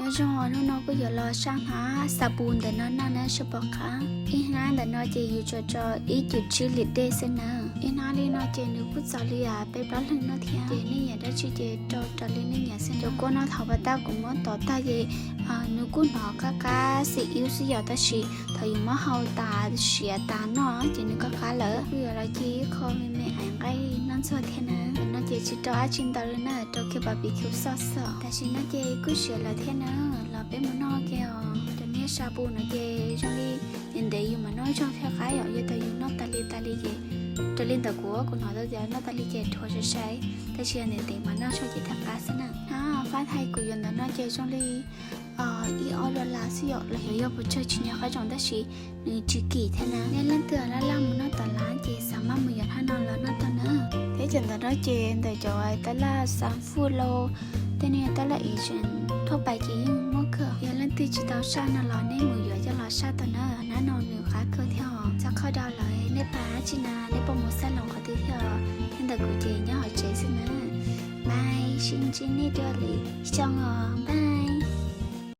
Nyob zoo, hnub no kuj yuav los saj hnab xav pus ntawm no noj na, saj pos qab. Ib hnab ntawm no ces yus tsuas tso ib cum tsib lis dej xwb na. Ib hnab li no ces nws kuj txaus li peb plaub leeg noj thiab. Ces nej nyiam dab tsi ces rau raws li nej nyiam xwb. Cov kua no thaum pas tag kuv muab tov tag ces nws kuj hnov qab qab xim iub xwb yom, tab sis thaum yus muab hau tas siav tas noj ces nws qab qab lawm. Kuj yuav los cia ib qho me me ev nqaij noj ntxuag thiab na. No ces tsis rau dab tsi ntau li na, rau kiag barbecue sauce xwb. Tam sim no ces kuj siav lawm thiab na, los peb mus noj ke os. Cov niag xav pus no ces zoo li ntev ntev yus mam noj zoo thiaj qab yom, yog tias yus noj tas li tas li ces, raws li ntawm kuv, kuv hnov tau tias noj tas li ces dhuav sai sai, tab sis yog ntev ntev mas noj zoo ces thiaj qab xwb na. Hnab fab thais kuv yuav ntawm no ces zoo li ib ob dollar xwb yom, los yog yog pes tsawg tsis nco qab zoo tab sis nws tsis kim thiab na. Nej leej twg laj laj mus noj tom lab ces xav maj mus yuav hnab no los noj tau na. Thiab cov ntawm no ces ntawm cov tab laj xav fuj lauj, tej niag tab laj Asian thaj pas ces yeej muaj kawg. Yog leej twg tsis tau saj no los nej mus yuav coj los saj tau na, hnab no nws qab kawg thiab os. Txog qhov no lawm nej pab tsi na, nej pom mus xab loos qhov twg thiab os. Nyob ntawm kuv ces nyob hauv tsev xwb na. Bye, sib ntsib nej dua lwm xyoo os, bye.